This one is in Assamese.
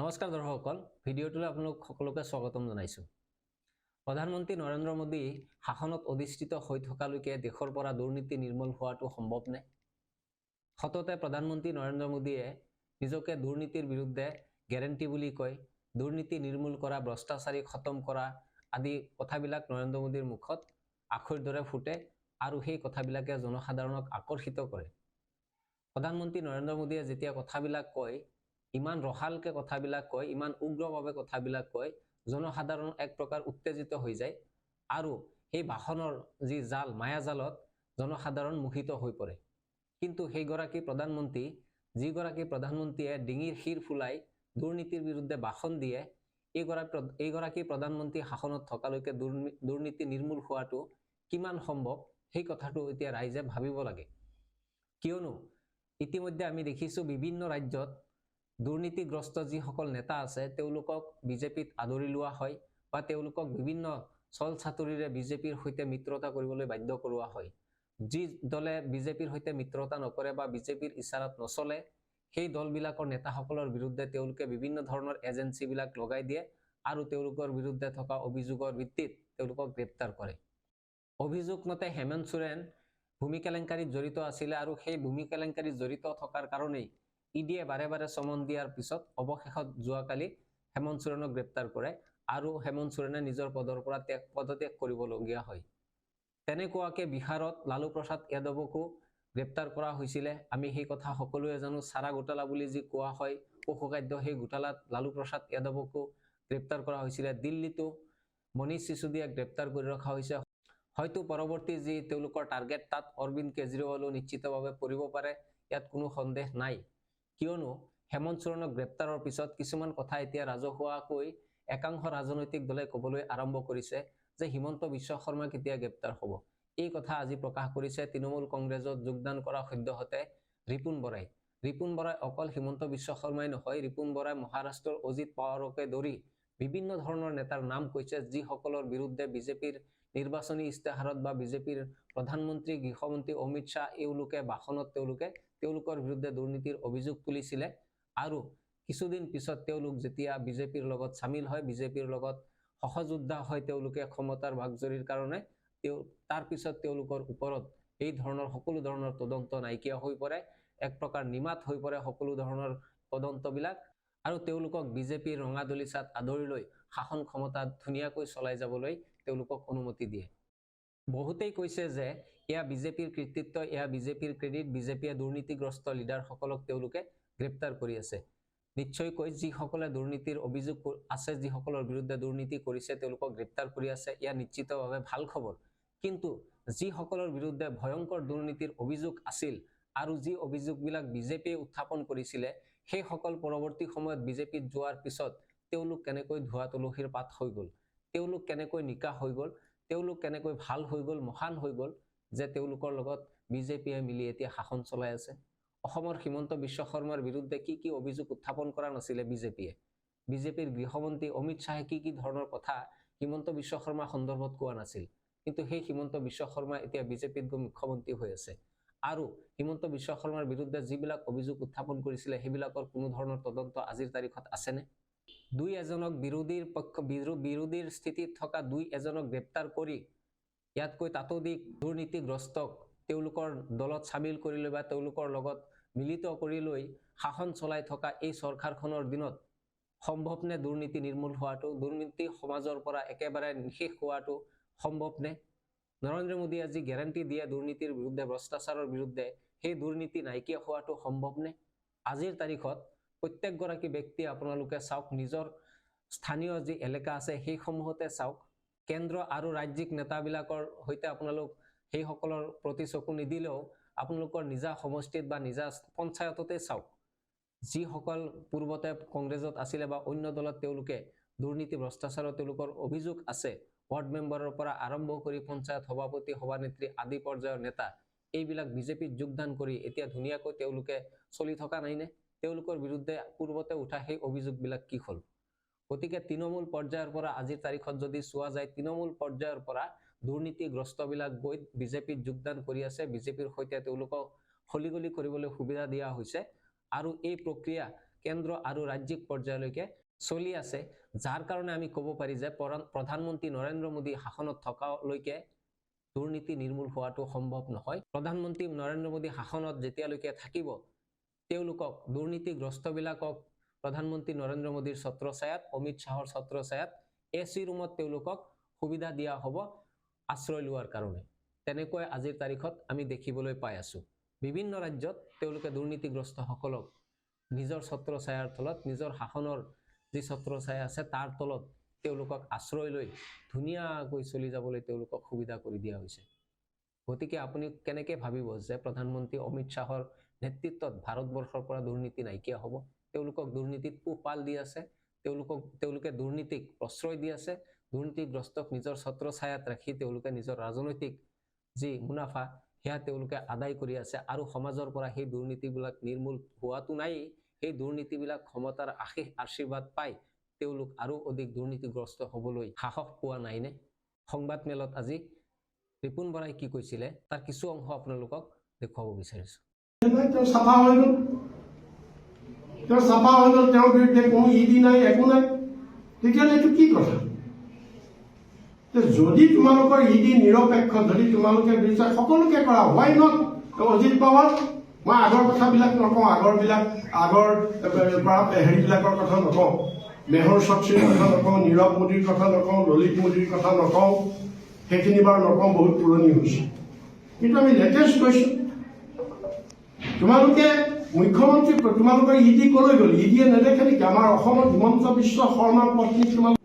নমস্কাৰ দৰ্শকসকল, ভিডিঅ'টোলৈ আপোনালোক সকলোকে স্বাগতম জনাইছোঁ। প্ৰধানমন্ত্ৰী নৰেন্দ্ৰ মোদী শাসনত অধিষ্ঠিত হৈ থকালৈকে দেশৰ পৰা দুৰ্নীতি নিৰ্মূল হোৱাটো সম্ভৱনে? সততে প্ৰধানমন্ত্ৰী নৰেন্দ্ৰ মোদীয়ে নিজকে দুৰ্নীতিৰ বিৰুদ্ধে গেৰেণ্টি বুলি কয়। দুৰ্নীতি নিৰ্মূল কৰা, ভ্ৰষ্টাচাৰী খতম কৰা আদি কথাবিলাক নৰেন্দ্ৰ মোদীৰ মুখত আখৈৰ দৰে ফুটে আৰু সেই কথাবিলাকে জনসাধাৰণক আকৰ্ষিত কৰে। প্ৰধানমন্ত্ৰী নৰেন্দ্ৰ মোদীয়ে যেতিয়া কথাবিলাক কয়, ইমান ৰসালকে কথাবিলাক কয়, ইমান উগ্ৰভাৱে কথাবিলাক কয়, জনসাধাৰণ এক প্ৰকাৰ উত্তেজিত হৈ যায় আৰু সেই ভাষণৰ যি জাল, মায়াজালত জনসাধাৰণ মোহিত হৈ পৰে। কিন্তু সেইগৰাকী প্ৰধানমন্ত্ৰী, যিগৰাকী প্ৰধানমন্ত্ৰীয়ে ডিঙিৰ শিৰ ফুলাই দুৰ্নীতিৰ বিৰুদ্ধে ভাষণ দিয়ে, এইগৰাকী প্ৰধানমন্ত্ৰী শাসনত থকালৈকে দুৰ্নীতি নিৰ্মূল হোৱাটো কিমান সম্ভৱ, সেই কথাটো এতিয়া ৰাইজে ভাবিব লাগে। কিয়নো ইতিমধ্যে আমি দেখিছোঁ বিভিন্ন ৰাজ্যত দুৰ্নীতিগ্ৰস্ত যিসকল নেতা আছে তেওঁলোকক বিজেপিত আদৰি লোৱা হয় বা তেওঁলোকক বিভিন্ন ছল চাতুৰিৰে বিজেপিৰ সৈতে মিত্ৰতা কৰিবলৈ বাধ্য কৰোৱা হয়। যি দলে বিজেপিৰ সৈতে মিত্ৰতা নকৰে বা বিজেপিৰ ইছাৰাত নচলে, সেই দলবিলাকৰ নেতাসকলৰ বিৰুদ্ধে তেওঁলোকে বিভিন্ন ধৰণৰ এজেঞ্চিবিলাক লগাই দিয়ে আৰু তেওঁলোকৰ বিৰুদ্ধে থকা অভিযোগৰ ভিত্তিত তেওঁলোকক গ্ৰেপ্তাৰ কৰে। অভিযোগ মতে হেমন্ত সোৰেন ভূমি কেলেংকাৰীত জড়িত আছিলে আৰু সেই ভূমি কেলেংকাৰীত জড়িত থকাৰ কাৰণেই ইডিয়ে বাৰে বাৰে চমন দিয়াৰ পিছত অৱশেষত যোৱাকালি হেমন্ত সোৰেনক গ্ৰেপ্তাৰ কৰে আৰু হেমন্ত সোৰেনে নিজৰ পদৰ পৰা পদত্যাগ কৰিবলগীয়া হয়। তেনেকুৱাকে বিহাৰত লালু প্ৰসাদ যাদৱকো গ্ৰেপ্তাৰ কৰা হৈছিলে। আমি সেই কথা সকলোৱে জানো। চাৰা ঘোটালা বুলি যি কোৱা হয়, পশুখাদ্য, সেই ঘোটালাত লালু প্ৰসাদ যাদৱকো গ্ৰেপ্তাৰ কৰা হৈছিলে। দিল্লীতো মনীষ চিছোদিয়াক গ্ৰেপ্তাৰ কৰি ৰখা হৈছে। হয়তো পৰৱৰ্তী যি তেওঁলোকৰ টাৰ্গেট, তাত অৰবিন্দ কেজৰিৱালো নিশ্চিতভাৱে পৰিব পাৰে, ইয়াত কোনো সন্দেহ নাই। কিয়নো হেমন্ত সোৰেনক গ্ৰেপ্তাৰৰ পিছত কিছুমান কথা এতিয়া ৰাজহুৱাকৈ একাংশ ৰাজনৈতিক দলে ক'বলৈ আৰম্ভ কৰিছে যে হিমন্ত বিশ্ব শৰ্মা কেতিয়া গ্ৰেপ্তাৰ হ'ব। এই কথা আজি প্ৰকাশ কৰিছে তৃণমূল কংগ্ৰেছত যোগদান কৰা সদ্যহতে ৰিপুণ বৰাই। ৰিপুণ বৰাই অকল হিমন্ত বিশ্ব শৰ্মাই নহয়, ৰিপুণ বৰাই মহাৰাষ্ট্ৰৰ অজিত পাৱাৰকে ধৰি বিভিন্ন ধৰণৰ নেতাৰ নাম কৈছে, যিসকলৰ বিৰুদ্ধে বিজেপিৰ নিৰ্বাচনী ইস্তেহাৰত বা বিজেপিৰ প্ৰধানমন্ত্ৰী, গৃহমন্ত্ৰী অমিত শ্বাহ এওঁলোকে ভাষণত তেওঁলোকৰ বিৰুদ্ধে দুৰ্নীতিৰ অভিযোগ তুলিছিলে। আৰু কিছুদিন পিছত তেওঁলোক যেতিয়া বিজেপিৰ লগত চামিল হয়, বিজেপিৰ লগত সহযোদ্ধা হয়, তেওঁলোকে ক্ষমতাৰ ভাগজৰিৰ কাৰণে তাৰ পিছত তেওঁলোকৰ ওপৰত এই ধৰণৰ সকলো ধৰণৰ তদন্ত নাইকিয়া হৈ পৰে, এক প্ৰকাৰ নিমাত হৈ পৰে সকলো ধৰণৰ তদন্তবিলাক আৰু তেওঁলোকক বিজেপিৰ ৰঙা দলিচাত আদৰি লৈ শাসন ক্ষমতা ধুনীয়াকৈ চলাই যাবলৈ তেওঁলোকক অনুমতি দিয়ে। বহুতেই কৈছে যে এয়া বিজেপিৰ কৃতিত্ব, এয়া বিজেপিৰ ক্ৰেডিট, বিজেপিয়ে দুৰ্নীতিগ্ৰস্ত লিডাৰসকলক তেওঁলোকে গ্ৰেপ্তাৰ কৰি আছে। নিশ্চয়কৈ যিসকলে দুৰ্নীতিৰ অভিযোগ আছে, যিসকলৰ বিৰুদ্ধে দুৰ্নীতি কৰিছে তেওঁলোকক গ্ৰেপ্তাৰ কৰি আছে, এয়া নিশ্চিতভাৱে ভাল খবৰ। কিন্তু যিসকলৰ বিৰুদ্ধে ভয়ংকৰ দুৰ্নীতিৰ অভিযোগ আছিল আৰু যি অভিযোগবিলাক বিজেপিয়ে উত্থাপন কৰিছিলে, সেইসকল পৰৱৰ্তী সময়ত বিজেপিত যোৱাৰ পিছত তেওঁলোক কেনেকৈ ধোৱা তুলসীৰ পাত হৈ গ'ল, তেওঁলোক কেনেকৈ নিকা হৈ গ'ল, তেওঁলোক কেনেকৈ ভাল হৈ গ'ল, মহান হৈ গ'ল যে তেওঁলোকৰ লগত বিজেপিয়ে মিলি এতিয়া শাসন চলাই আছে। অসমৰ হিমন্ত বিশ্ব শৰ্মাৰ বিৰুদ্ধে কি কি অভিযোগ উত্থাপন কৰা নাছিলে বিজেপিয়ে, বিজেপিৰ গৃহমন্ত্ৰী অমিত শ্বাহে কি কি ধৰণৰ কথা হিমন্ত বিশ্ব শৰ্মা সন্দৰ্ভত কোৱা নাছিল, কিন্তু সেই হিমন্ত বিশ্ব শৰ্মা এতিয়া বিজেপিত গৈ মুখ্যমন্ত্ৰী হৈ আছে আৰু হিমন্ত বিশ্ব শৰ্মাৰ বিৰুদ্ধে যিবিলাক অভিযোগ উত্থাপন কৰিছিলে সেইবিলাকৰ কোনো ধৰণৰ তদন্ত আজিৰ তাৰিখত আছেনে? দুই এজনক বিৰোধীৰ পক্ষ, বিৰোধীৰ স্থিতিত থকা দুই এজনক গ্ৰেপ্তাৰ কৰি ইয়াতকৈ তাতোধিক দুৰ্নীতিগ্ৰস্তক তেওঁলোকৰ দলত চামিল কৰি লৈ বা তেওঁলোকৰ লগত মিলিত কৰি লৈ শাসন চলাই থকা এই চৰকাৰখনৰ দিনত সম্ভৱনে দুৰ্নীতি নিৰ্মূল হোৱাটো, দুৰ্নীতি সমাজৰ পৰা একেবাৰে নিশেষ হোৱাটো সম্ভৱনে? নৰেন্দ্ৰ মোদীয়ে যি গেৰেণ্টি দিয়ে দুৰ্নীতিৰ বিৰুদ্ধে, ভ্ৰষ্টাচাৰৰ বিৰুদ্ধে, সেই দুৰ্নীতি নাইকিয়া হোৱাটো সম্ভৱনে? আজিৰ তাৰিখত প্ৰত্যেকগৰাকী ব্যক্তিয়ে আপোনালোকে চাওক, নিজৰ স্থানীয় যি এলেকা আছে সেইসমূহতে চাওক, কেন্দ্ৰ আৰু ৰাজ্যিক নেতাবিলাকৰ সৈতে আপোনালোক সেইসকলৰ প্ৰতি চকু নিদিলেও আপোনালোকৰ নিজা সমষ্টিত বা নিজা পঞ্চায়ততে চাওক, যিসকল পূৰ্বতে কংগ্ৰেছত আছিলে বা অন্য দলত তেওঁলোকে দুৰ্নীতি ভ্ৰষ্টাচাৰৰ তেওঁলোকৰ অভিযোগ আছে, ৱাৰ্ড মেম্বাৰৰ পৰা আৰম্ভ কৰি পঞ্চায়ত সভাপতি, সভানেত্ৰী আদি পৰ্যায়ৰ নেতা, এইবিলাক বিজেপিত যোগদান কৰি এতিয়া ধুনীয়াকৈ তেওঁলোকে চলি থকা নাইনে? তেওঁলোকৰ বিৰুদ্ধে পূৰ্বতে উঠা সেই অভিযোগবিলাক কি হ'ল? গতিকে তৃণমূল পৰ্যায়ৰ পৰা আজিৰ তাৰিখত যদি চোৱা যায়, তৃণমূল পৰ্যায়ৰ পৰা দুৰ্নীতিগ্ৰস্তবিলাক গৈ বিজেপিত যোগদান কৰি আছে, বিজেপিৰ সৈতে তেওঁলোকক হলিগলি কৰিবলৈ সুবিধা দিয়া হৈছে আৰু এই প্ৰক্ৰিয়া কেন্দ্ৰ আৰু ৰাজ্যিক পৰ্যায়লৈকে চলি আছে, যাৰ কাৰণে আমি ক'ব পাৰি যে প্ৰধানমন্ত্ৰী নৰেন্দ্ৰ মোদী শাসনত থকালৈকে দুৰ্নীতি নিৰ্মূল হোৱাটো সম্ভৱ নহয়। প্ৰধানমন্ত্ৰী নৰেন্দ্ৰ মোদী শাসনত যেতিয়ালৈকে থাকিব, তেওঁলোকক দুৰ্নীতিগ্ৰস্তবিলাকক প্ৰধানমন্ত্ৰী নৰেন্দ্ৰ মোদীৰ ছত্ৰছায়াত, অমিত শ্বাহৰ ছত্ৰছায়াত এ চি ৰুমত তেওঁলোকক সুবিধা দিয়া হ'ব আশ্ৰয় লোৱাৰ কাৰণে। তেনেকৈ আজিৰ তাৰিখত আমি দেখিবলৈ পাই আছোঁ, বিভিন্ন ৰাজ্যত তেওঁলোকে দুৰ্নীতিগ্ৰস্তসকলক নিজৰ ছত্ৰছায়াৰ তলত, নিজৰ শাসনৰ যি ছত্ৰছায়া আছে তাৰ তলত তেওঁলোকক আশ্ৰয় লৈ ধুনীয়াকৈ চলি যাবলৈ তেওঁলোকক সুবিধা কৰি দিয়া হৈছে। গতিকে আপুনি কেনেকৈ ভাবিব যে প্ৰধানমন্ত্ৰী অমিত শ্বাহৰ নেতৃত্বত ভাৰতবৰ্ষৰ পৰা দুৰ্নীতি নাইকিয়া হ'ব? তেওঁলোকক দুৰ্নীতিত পোহপাল দি আছে, তেওঁলোকে দুৰ্নীতিক প্ৰশ্ৰয় দি আছে। দুৰ্নীতিগ্ৰস্তক নিজৰ ছত্ৰছায়াত ৰাখি তেওঁলোকে নিজৰ ৰাজনৈতিক যি মুনাফা, সেয়া তেওঁলোকে আদায় কৰি আছে আৰু সমাজৰ পৰা সেই দুৰ্নীতিবিলাক নিৰ্মূল হোৱাটো নায়েই, সেই দুৰ্নীতিবিলাক ক্ষমতাৰ আশীষ আশীৰ্বাদ পাই তেওঁলোক আৰু অধিক দুৰ্নীতিগ্ৰস্ত হ'বলৈ সাহস পোৱা নাইনে? সংবাদমেলত আজি ৰিপুণ বৰাই কি কৈছিলে, তাৰ কিছু অংশ আপোনালোকক দেখুৱাব বিচাৰিছোঁ। নাই, তেওঁ চাফা হৈ গ'ল, তেওঁ চাফা হৈ গ'ল। তেওঁৰ বিৰুদ্ধে কোনো ইডি নাই, একো নাই। তেতিয়াহ'লে এইটো কি কথা যে যদি তোমালোকৰ ইডি নিৰপেক্ষ, যদি তোমালোকে বিচাৰ সকলোকে কৰা, হোৱাই not Ajit Pawar? মই আগৰ কথাবিলাক নকওঁ, আগৰবিলাক আগৰ পৰা হেৰিবিলাকৰ কথা নকওঁ, মেহুল চকচিৰ কথা নকওঁ, নীৰৱ মোদীৰ কথা নকওঁ, ললিত মোদীৰ কথা নকওঁ, সেইখিনি বাৰু নকওঁ, বহুত পুৰণি হৈছে। কিন্তু আমি লেটেষ্ট কৈছোঁ, তোমালোকে মুখ্যমন্ত্ৰী, তোমালোকৰ ইডি কলৈ গ'ল? ইডিয়ে নেদেখে নেকি আমাৰ অসমত হিমন্ত বিশ্ব শৰ্মাৰ পত্নীক তোমালোকে